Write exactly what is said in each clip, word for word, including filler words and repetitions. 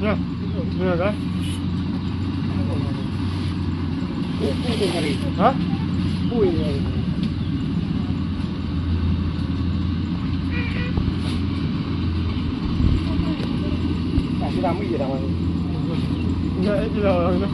Ya, ya kan? Hah? Ya, itu lah orang tu.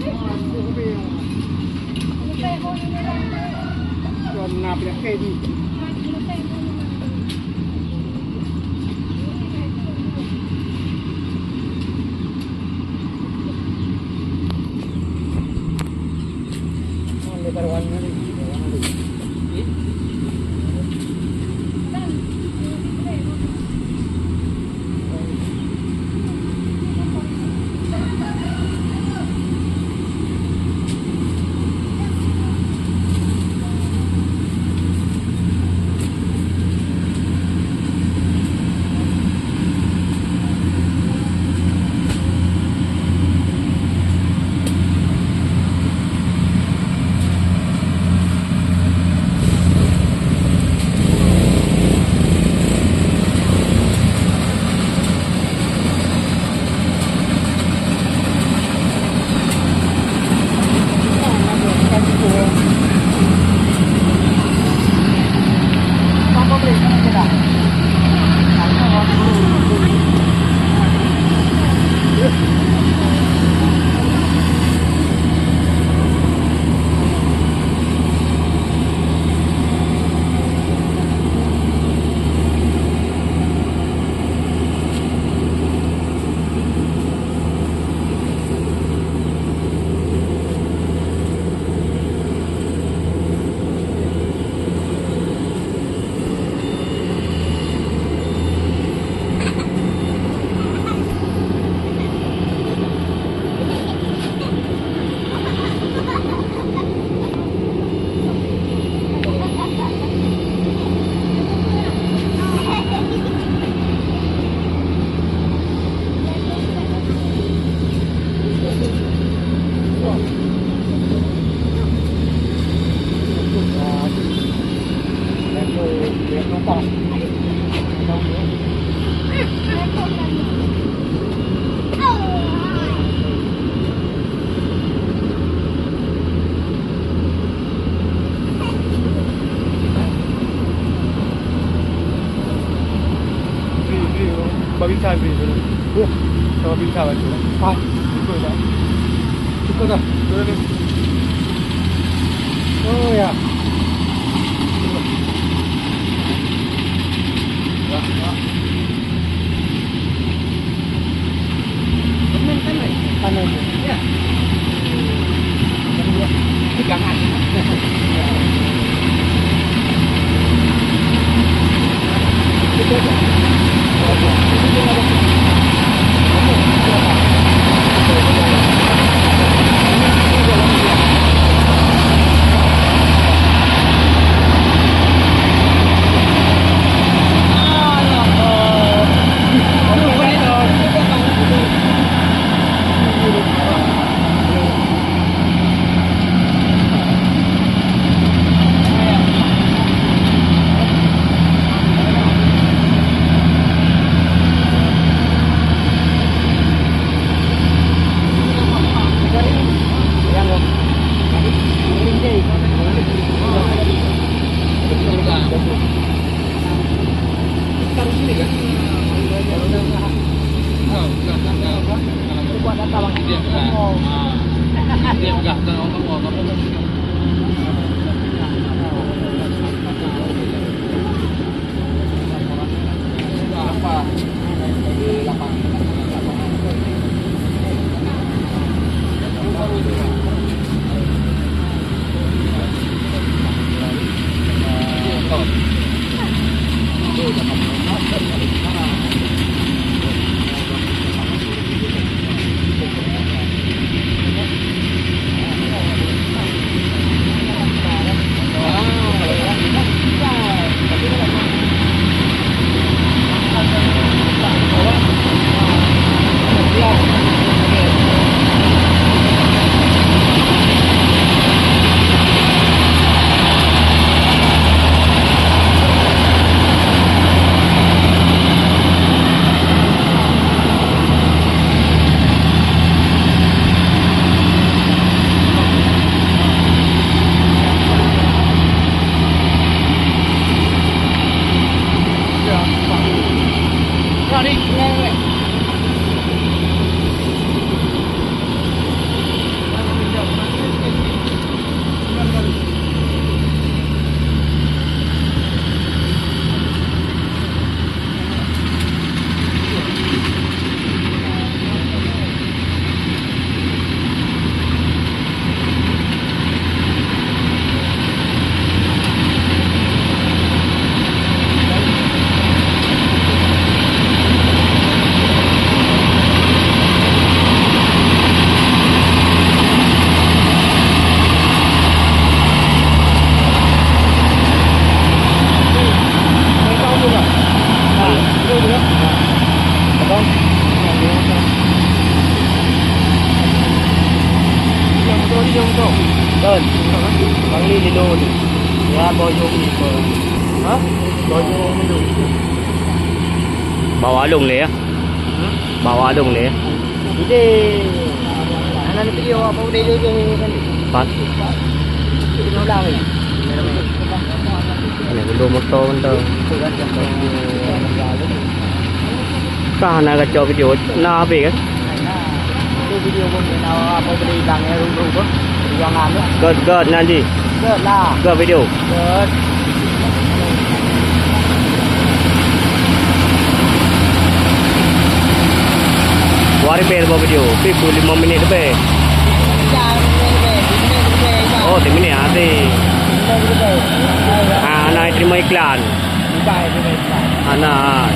Bri, bri, babinsa bri. Oh, babinsa baju. Ah, cukup dah. Cukup dah. Cukup dah. Oh ya. Kon, Bang Li lilo ni. Ya, boyong ni, boyong. Ha? Boyong ni. Bawa lông lé ya. Bawa lông lé ya. Ide. Anak ni video apa udah jauh-jauh ni kan? Pat. Kita ulang ni. Ini dulu motor kan tu. Kah nak kacau video. Nah, habis kan? Itu video pun nak apa boleh hilang ya, rupa-rupa. Jangan ya. Got, got nanti. Got lah. Got video. Got. Wari bel buat video. Tapi pukul lima minit lebih. Oh, lima minit habis. Ah, nak terima iklan. Anak.